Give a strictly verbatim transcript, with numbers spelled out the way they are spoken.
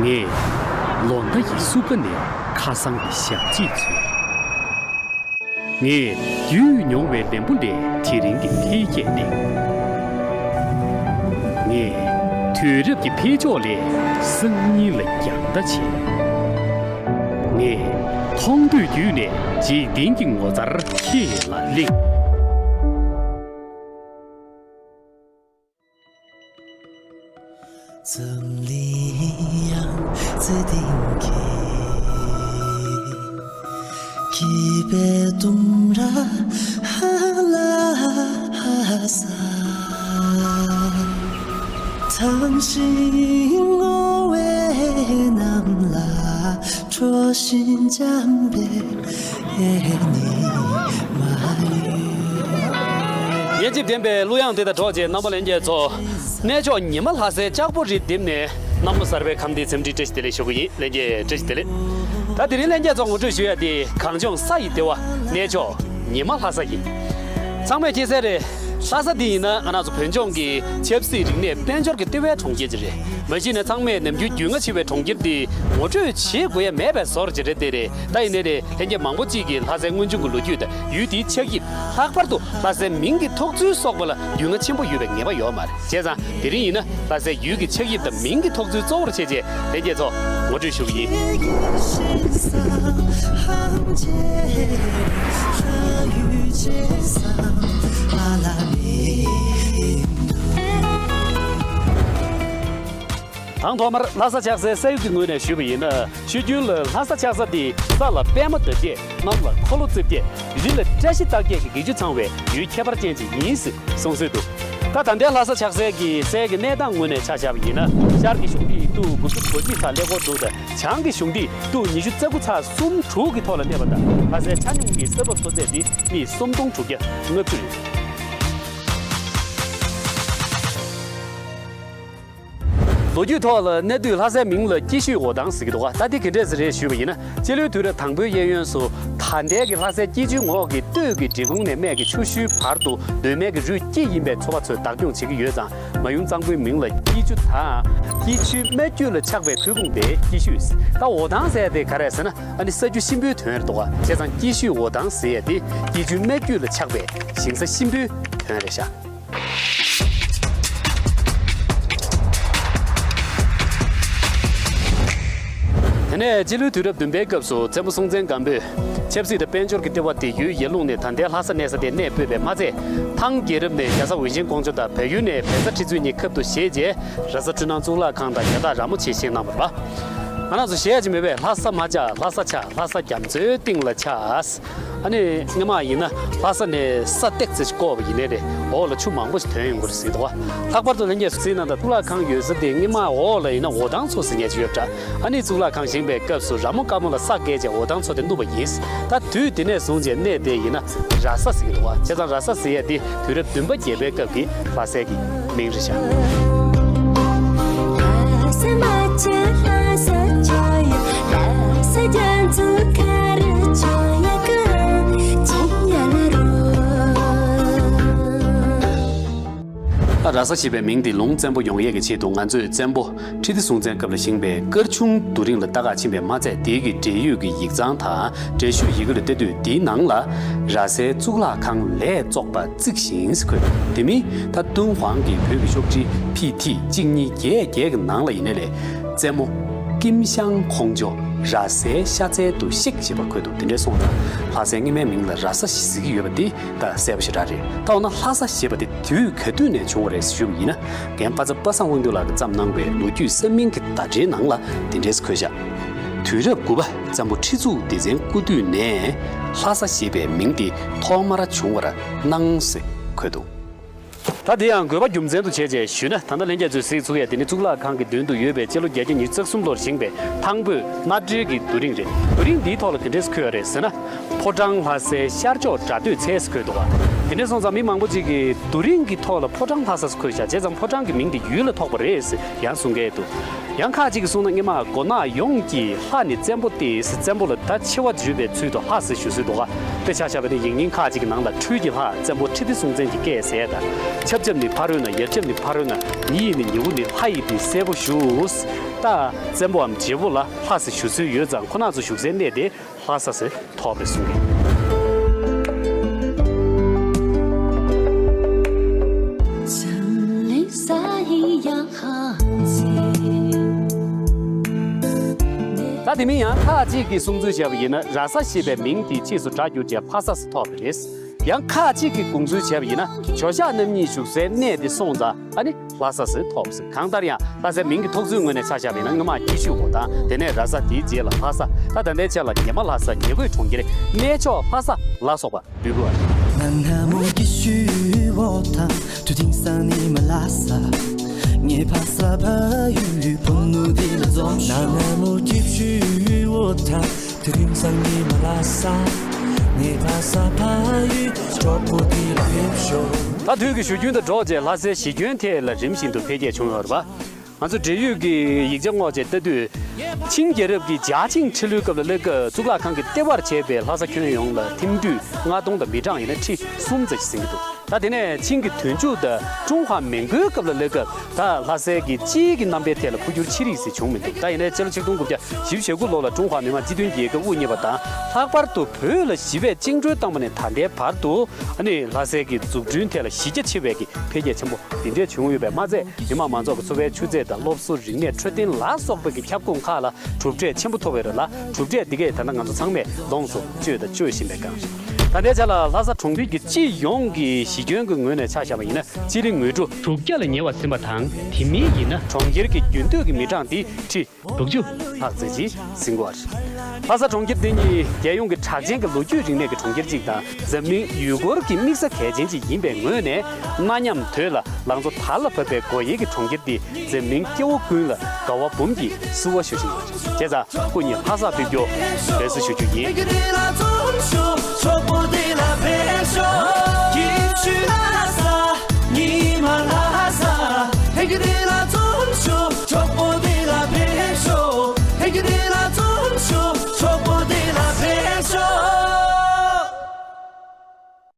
ངས་ལོ་ཟླ་ཡི་སྲུབས་ཀ་ནས་ཁ་སང་གི་ཞག་གཅིག་འཚོལ། ངས་བརྒྱུད་མྱོང་བའི་ལན་བུ་ལས་དེ་རིང་གི་འཕེལ་རྒྱས་གླེང་། ངས་དུས་རབས་ཀྱི་འཕེལ་ཕྱོགས་ལས་སང་ཉིན་ལ་རྒྱང་ལྟ་བྱེད། ངས་མཐོང་ཐོས་བརྒྱུད་ནས་འཇིག་རྟེན་གྱི་ངོ་མཚར་ཁྱེད་ལ་གླེང་། སྙན་འཇེབས་ལྡན་པའི་གླུ་དབྱངས་དེ་དང་འགྲོགས་བྱས། རྣམ་པ་ལྷན་རྒྱས་ཚོ། གནས་མཆོག་ཉི་མ་ལྷ་སའི་ལྕགས་པོ་རི་ལྡེབས་ནས་གནམ་ལོ་གསར་པའི་ཁམས་བདེའི་འཚམས་འདྲི་བཀྲ་ཤིས་བདེ་ལེགས་ཞུ་གི་ཡིན། ལྷན་རྒྱས་བཀྲ་ཤིས་བདེ་ལེགས། ད་དེ་རིང་ལྷན་རྒྱས་ཚོ་ངོ་སྤྲོད་ཞུ་ཡ་དེ་གངས་ལྗོངས་ས་ཡི་ལྟེ་བ་གནས་མཆོག་ཉི་མ་ལྷ་ས་ཡིན། ཚང་མས་མཁྱེན་གསལ་རེད། ལྷ་ས་འདི་ཡིན་ན་ང་རང་ཚོ་བོད་ལྗོངས་ཀྱི་ཆབ་སྲིད་རིག་གནས་དཔལ་འབྱོར་གྱི་ལྟེ་བའི་གྲོང་ཁྱེར་ཅིག་རེད། མ་གཞི་ནས་ཚང་མས་ནམ་རྒྱུན་རྒྱུས་མངའ་ཆེ་བའི་གྲོང་ཁྱེར་འདི་ངོ་སྤྲོད་བྱེད་དགོས་ཡ་མེད་པའི་བཟོ་འདྲ་ཅིག་རེད། དེ་རེད། ད་ཡིན་ནའི་རེད། ལྷན་རྒྱས་མང་པོ་གཅིག་གིས་ལྷ་སའི་དངོས་བྱུང་གི་ལོ་རྒྱུས་དང་ཡུལ་དེའི་ཆགས་དབྱིབས། ལྷག་པར་དུ་ལྷ་སའི་མིང་གི་ཐོགས་ཚུལ་སོགས་པ་ལ་རྒྱུས་མངའ་ཆེན་པོ་ཡོད་པའི་ངེས་པ་ཡོད་མ་རེད། བྱས་ཙང་དེ་རིང་ཡིན་ན་ལྷ་སའི་ཡུལ་གྱི་ཆགས་དབྱིབས་དང་མིང་གི་ཐོགས་ཚུལ་གཙོ་བོར་བྱས་རྗེས་ལྷན་རྒྱས་ཚོ་ངོ་སྤྲོད་ཞུ་གི་ཡིན། དང་ཐོག་མར་ལྷ་ས་ཆགས་སའི་ས་ཡུལ་གྱི་ངོས་ནས་ཞུས་པ་ཡིན་ན། ཤོད་རྒྱུན་ལ་ལྷ་ས་ཆགས་ས་དེ་ས་ལ་པད་མ་འདབ་བརྒྱད། གནམ་ལ་འཁོར་ལོ་རྩིབས་བརྒྱད། རི་ལ་བཀྲ་ཤིས་རྟགས་བརྒྱད་ཀྱི་གྱ་གྱུ་ཚང་བའི་ཡུལ་ཁྱད་པར་ཅན་ཅིག་ཡིན་ཟེར་གསུང་སྲོལ་འདུག་ད་ད་ལྟའི་ལྷ་ས་ཆགས་སའི་གི་སའི་གི་གནས་སྟངས་ངོས་ནས་ཆ་བཞག་པ་ཡིན་ན། ཤར་གྱི་གཞུང་འདི་ཡིས་ཏུའུ་དགུ་བཅུ་གོ་གཅིག་ཚེག་ཀླད་ཀོར་དྲུག་དང་། བྱང་གི་གཞུང་འདི་ཡིས་ཏུའུ་ཉི་ཤུ་རྩ་དགུ་ཚེག་གསུམ་དྲུག་གི་ཐོག་ལ་གནས་པ་དང་། ལྷ་སའི་ཆ་སྙོམས་ཀྱི་ས་བབ་མཐོ་ཚད་འདི་སྨི་སུམ་སྟོང་དྲུག་བརྒྱ་ལྔ་བཅུ་ཡོད། ལོ་རྒྱུས་ཐོག་ལ་གནས་དུས་ལྷ་སའི་མིང་ལ་སྐྱིད་ཤོད་འོ་ཐང་ཟེར་གྱི་འདུག་ག་ད་འདི་ག་འདྲས་ཟེར་རེད་ཞུས་པ་ཡིན་ན། སྤྱི་ལོའི་དུས་རབས་དང་པོའི་གཡས་གཡོན་སུ་ད་ལྟའི་གི་ལྷ་སའི་སྐྱིད་ཆུའི་ངོགས་ཀྱི་སྟོད་ཀྱི་འབྲི་གུང་ནས་སྨད་ཀྱི་ཆུ་ཤུལ་བར་དུ་གདོད་མའི་གི་རུས་སྐྱིད་ཡིན་པའི་ཚོ་པ་ཚོས་བདག་སྐྱོང་བྱེད་ཀྱི་ཡོད་ཙང་། མ་ཡུམ་གཙང་པོའི་མིང་ལ་སྐྱིད་ཆུ་དང་། སྐྱིད་ཆུའི་སྨད་རྒྱུད་ལ་ཆགས་པའི་ཁུལ་ཁུངས་དེ་སྐྱིད་ཤོད་ཟེར། ད་འོ་ཐང་ཟེར་ཡ་དེ་ག་རེ་རེད་ཟེར་ན། ཨ་ནི་ས་རྒྱུ་གཤིན་པོའི་དོན་རེད་འདུག་ག་བྱས་ཙང་སྐྱིད་ཤོད་འོ་ཐང་ཟེར་ཡ་དེ་སྐྱིད་ཆུའི་སྨད་རྒྱུད་ལ་ཆགས་པའི་ཞིང་ས་གཤིན་པོའི་དོན་རེད་ཤག་དེ་ནས་སྤྱི་ལོའི་དུས་རབས་བདུན་པའི་སྐབས་སུ་བཙན་པོ་སྲོང་བཙན་སྒམ་པོས་ཆབ་སྲིད་དང་དཔལ་འབྱོར་གྱི་ལྟེ་བ་དེ་ཡུལ་ཡར་ཀླུང་ནས་ད་ལྟའི་ལྷ་ས་གནས་ས་དེར་གནས་སྤོས་པས་མ་ཚད། ཐང་རྒྱལ་རབས་ནས་རྒྱ་བཟའ་འོད་ཆེན་ཀོང་ཇོ་དང་བལ་ཡུལ་ནས་བལ་བཟའ་ཁྲི་བཙུན་གཉིས་ཁབ་ཏུ་བཞེས་རྗེས། ར་ས་འཕྲུལ་སྣང་གཙུག་ལག་ཁང་དང་རྒྱ་སྟག་ར་མོ་ཆེ་བཞེངས་གནང་བ་རེད་པ། ང་རང་ཚོ་བཤད་ཡ་ཅིག་མེད་པས། ལྷ་ས་མ་ཆགས་ལྷ་ས་ཆགས། ལྷ་ས་རྒྱ་མཚོའི་གཏིང་ལ་ཆགས། ཨ་ནི་སྔོན་མ་ཡིན་ན་ལྷ་ས་ནས་ས་ཏོག་ཙམ་ཞིག་བརྐོས་པ་ཡིན་ནའི་རེད། འོག་ལ་ཆུ་མང་པོ་ཞིག་ཐོན་ཡོང་གི་རེད་ཟེར་གྱི་འདུག་ག་ལྷག་པར་དུ་ལྷན་རྒྱས་ཚོས་གཟིགས་གནང་དང་། གཙུག་ལག་ཁང་ཡོད་ས་དེ་སྔོན་མ་འོག་ལ་ཡིན་ན་འོ་ཐང་ཚོ་ཟེར་མཁན་ཅིག་ཡོད་པ་འདྲ། ཨ་ནི་གཙུག་ལག་ཁང་བཞེངས་པའི་སྐབས་སུ་ར་མོ་དཀར་མོ་ལ་ས་བཀལ་བྱས་འོ་ཐང་ཚོ་དེ་བསྣུབས་པ་ཡིན། ད་དུས་དེ་ནས་བཟུང་བྱས་གནས་དེ་ཡིན་ན་ར་ས་ཟེར་གྱི་འདུག་ག་བྱས་ཙང་ར་ས་ཟེར་ཡ་དེ་དུས་རབས་བདུན་པ་བརྒྱད་པའི་སྐབས་ཀྱི་ལྷ་སའི་གི་མིང་རེད་ཤག་ཨ། ར་ས་ཞེས་པའི་མིང་འདི་ལུང་བཙན་པོ་ཡོང་ཡས་ཀྱི་ཆེད་དུ་ང་ཚོས་བཙན་པོ་ཁྲི་ལྡེ་སྲོང་བཙན་སྐབས་ལ་བཞེངས་པའི་སྐར་ཆུང་རྡོ་རིང་ལ་ལྟ་ག་ཕྱིན་པས་མ་ཚད། དེའི་གི་འབྲེལ་ཡོད་ཀྱི་ཡིག་ཚང་དང་འགྲེལ་བཤད་ཡི་གེ་ལ་བལྟས་དུས། དེའི་ནང་ལ་ར་སའི་གཙུག་ལག་ཁང་ལས་བཙོག་པ་བརྩིགས་ཤིང་ཟེར་འཁོད། དེ་མིན་ད་ཏུན་ཧོང་གི་བོད་ཀྱི་ཤོག་དྲིལ་ཕི་ཐི་གཅིག་གཉིས་བརྒྱད་བརྒྱད་ཀྱི་ནང་ལ་ཡིན་ནའི་རེད། བཙན་མོ་ཀིམ་ཤང་ཁོང་ཇོ་ར་སའི་ཤ་ཚལ་དུ་གཤེགས་ཞེས་པ་འཁོད་འདུག་དེ་འདྲ་སོང་ཙང་ལྷ་སའི་སྔོན་མའི་མིང་ལ་ར་ས་ཞེས་ཟེར་གྱི་ཡོད་པ་འདི་ད་གསལ་པོ་ཞེ་དྲག་རེད། ད་འོ་ན་ལྷ་ས་ཞེས་པ་དེ་དུས་ག་དུས་ནས་བྱུང་བ་རེད་ཞུ་བ་ཡིན་ན། རྒན་པ་ཚེ་པ་སངས་དབང་འདུས་ལགས་ཀྱིས་བརྩམས་གནང་བའི་ལོ་རྒྱུས་གསར་རྙིང་གི་བརྡ་འགྲེལ་ནང་ལ་འདི་འདྲས་འཁོད་བཞག་དུས་རབས་དགུ་པ་བཙན་པོ་ཁྲི་གཙུག་ལྡེ་བཙན་སྐུ་དུས་ནས་ལྷ་ས་ཞེས་པའི་མིང་འདི་ཐོག་མར་བྱུང་བར་སྣང་ཟེར་འཁོད་འདུག་ད་དེ་ཡང་དགོས་པ་རྒྱུ་མཚན་དུ་བྱས་རྗེས་ཞུས་ན། ད་ལྟ་ལྷན་རྒྱས་ཚོས་གཟིགས་ཚུགས་ཡ་དེ་ནི་གཙུག་ལག་ཁང་གི་མདུན་དུ་ཡོད་པའི་སྤྱི་ལོ་བརྒྱད་བརྒྱ་ཉི་ཤུ་རྩ་གསུམ་ལོར་བཞེངས་པའི་ཐང་བོད་གནའ་འབྲེལ་གྱི་རྡོ་རིང་རེད། རྡོ་རིང་འདིའི་ཐོག་ལ་ག་འདྲས་འཁོད་ཡོད་རེད་ཟེར་ན། ཕོ་བྲང་ལྷ་སའི་ཤར་ཕྱོགས་དགྲ་སྡོད་ཚལ་ཟེར་འཁོད་འདུག་ག་དེ་འདྲ་སོང་ཙང་མི་མང་པོ་ཅིག་གིས་རྡོ་རིང་གི་ཐོག་ལ་ཕོ་བྲང་ལྷ་ས་ཟེར་འཁོད་བཞག་བྱས་ཙང་ཕོ་བྲང་གི་མིང་དེ་ཡུལ་ལ་ཐོགས་པ་རེད་ཟེར་ཡང་གསུང་མཁན་འདུག་ཡང་ཁ་ཅིག་གིས་གསུངས་ན། སྔོན་མ་མགོ་ནག་ཡོངས་ཀྱིས་ལྷ་ནི་བཙན་པོ་སྟེ་ཟེར། བཙན་པོ་ལ་ད་ཆེ་བ་བརྗོད་པའི་ཚུལ་དུ་ལྷ་ཟེར་ཞུ་སྲོལ་འདུག་ག་དཔེ་ཆ་བཞག་པ་ནི་ཡིག་རྙིང་ཁ་ཅིག་གི་ནང་ལ་འཕྲུལ་གྱི་ལྷ་བཙན་པོ་ཁྲི་ལྡེ་སྲོང་བཙན་གྱི་སྐད་ཟེར་དང་། ཆབ་ཆབ་ནི་ཕ་རོལ་ན། ཡར་ཆབ་ནི་ཕ་རོལ་ན། ཉི་ཡི་ནི་ཉི་འོད་ནི། ལྷ་ཡི་ནི་སྲས་པོ་ཞུ། རྟ་བཙན་པོའམ་རྗེ་བོ་ལ་ལྷ་ཟེར་ཞུ་སྲོལ་ཡོད་ཙང་ཁོང་རྣམ་ཚོ་བཞུགས་སའི་གནས་དེ་ལྷ་ས་ཟེར་ཐོགས་པ་རེད་གསུང་གི། ད་དེ་མིན་ཡང་ཁ་ཅིག་གིས་གསུང་ཚུལ་བྱས་པ་ཡིན་ན་ར་ས་ཞེས་པའི་མིང་དེ་ཕྱིས་སུ་སྒྲ་བསྒྱུར་བྱས་ཕ་ས་ཟེར་ཐོགས་པ་རེད། ཡང་ཁ་ཅིག་གིས་དགོངས་ཚུལ་བྱས་པ་ཡིན་ན་ཇོ་ཤཱཀ་རྣམ་གཉིས་བཞུགས་སའི་གནས་དེ་སོང་ཙང་ཨ་ནི་ལྷ་ས་ཟེར་ཐོགས་པ་ཟེར། གང་ལྟར་ཡང་ལྷ་སའི་མིང་གི་ཐོགས་ཚུལ་ངོས་ནས་ཆ་བཞག་པ་ཡིན་ན་སྔོན་མ་སྐྱིད་ཤོད་འོ་དང་དེ་ནས་ར་ས་དེའི་རྗེས་ལ་ལྷ་ས། ད་ད་ལྟའི་ཆ་ལ་ཉི་མ་ལྷ་ས་ཉེ་བའི་གྲོང་ཁྱེར་གནས་མཆོག་ལྷ་ས་ལ་སོགས་པ་འབོད་དགོས་པ་རེད། ད་དུས་ཀྱི་བཞུར་རྒྱུན་དང་འགྲོགས་བྱས་ལྷ་སའི་གཞི་ཁྱོན་ཐད་ལ་རིམ་བཞིན་དུ་འཕེལ་རྒྱས་བྱུང་ཡོད་རེད་པ། ང་ཚོ་འབྲེལ་ཡོད་ཀྱི་ཡིག་ཆ་སྔོག་བྱས་ལྟ་དུས། ཆིང་རྒྱལ་རབས་ཀྱི་ཇཱ་ཆིང་ཁྲི་ལོའི་སྐབས་ལ་སླེབས་སྐབས་གཙུག་ལག་ཁང་གི་ལྟེ་བར་བྱས་པའི་ལྷ་ས་ཁྱོན་ཡོངས་ལ་ཐིམ་དུས་ལྔ་སྟོང་དང་མི་གྲངས་ཡིན་ན་ཁྲི་གསུམ་ཙམ་ཞིག་ཟིན་གྱི་འདུག་ད་དེ་ནས་ཆིང་གི་དུས་མཇུག་དང་ཀྲུང་ཧྭ་མིན་གོའི་སྐབས་ལ་སླེབས་སྐབས་ད་ལྷ་སའི་གི་སྤྱིའི་གི་རྣམ་པའི་ཐད་ལ་འཕོ་འགྱུར་ཆེ་རིགས་ཤིག་བྱུང་མི་འདུག་ད་ཡིན་ནའི་སྤྱི་ལོ་ཆིག་སྟོང་དགུ་བརྒྱ་བཞི་བཅུ་ཞེ་དགུ་ལོ་ལ་ཀྲུང་ཧྭ་མི་དམངས་སྤྱི་མཐུན་རྒྱལ་ཁབ་དབུ་བརྙེས་པ་དང་ལྷག་པར་དུ་བོད་ལ་ཞི་བས་བཅིངས་འགྲོལ་བཏང་བ་ནས་ད་ལྟའི་བར་དུ་ཨ་ནི་ལྷ་སའི་གི་འཛུགས་སྐྲུན་ཐད་ལ་གཞི་རྒྱ་ཆེ་བའི་གི་འཕེལ་རྒྱས་ཆེན་པོ་འདི་འདྲས་བྱུང་ཡོད་པས་མ་ཚད། མི་དམངས་མང་ཚོགས་ཀྱི་འཚོ་བའི་ཆུ་ཚད་དང་སློབ་གསོ། རིག་གནས། འཕྲོད་བསྟེན་ལ་སོགས་པའི་གི་ཁྱབ་ཁོངས་ཁག་ལ་གྲུབ་འབྲས་ཆེན་པོ་ཐོབ་ཡོད་རེད་ལ། གྲུབ་འབྲས་འདི་གས་ད་ལྟ་ང་ཚོ་ཚང་མས་ལོངས་སུ་སྤྱོད་དང་སྤྱོད་བཞིན་པའི་སྒང་རེད། ད་ལྟའི་ཆ་ལ་ལྷ་ས་གྲོང་ཁྱེར་གྱི་སྤྱི་ཡོངས་ཀྱི་གཞི་ཁྱོན་གྱི་ངོས་ནས་ཆ་བཞག་པ་ཡིན་ན་སྤྱི་ལེ་ངོས་གྲུ་དྲུག་བརྒྱ་ལ་ཉེ་བ་ཟིན་པ་དང་དེ་མིན་ཡིན་ན་གྲོང་ཁྱེར་གྱི་རྒྱུན་སྡོད་ཀྱི་མི་གྲངས་འདི་ཁྲི་དྲུག་ཅུ་ལྷག་ཙམ་ཅིག་ཟིན་གྱི་ཡོད་རེད། ལྷ་ས་གྲོང་ཁྱེར་འདི་ཉིད་རྒྱལ་ཡོངས་ཀྱི་གྲགས་ཅན་གྱི་ལོ་རྒྱུས་རིག་གནས་ཀྱི་གྲོང་ཁྱེར་ཅིག་དང་འཛམ་གླིང་ཡུལ་སྐོར་གྱི་དམིགས་ས་གལ་ཆེན་ཅིག་ཡིན་པའི་ངོས་ནས་གནའ་ཉམས་དོད་ལ་ལང་ཚོ་དར་ལ་བབས་པའི་སྒོ་དབྱེ་གི་གྲོང་ཁྱེར་འདི་འཛམ་གླིང་སྐྱེ་བོ་ཀུན་ལ་དགའ་བ་འབུམ་གྱིས་བསུ་བ་ཞུ་བཞིན་ཡོད། བྱས་ཙང་སྐུ་ཉིད་ལྷ་སར་ཕེབས་རྒྱུ་འབད་བརྩོན་ཞུ་རྒྱུ་ཡིན།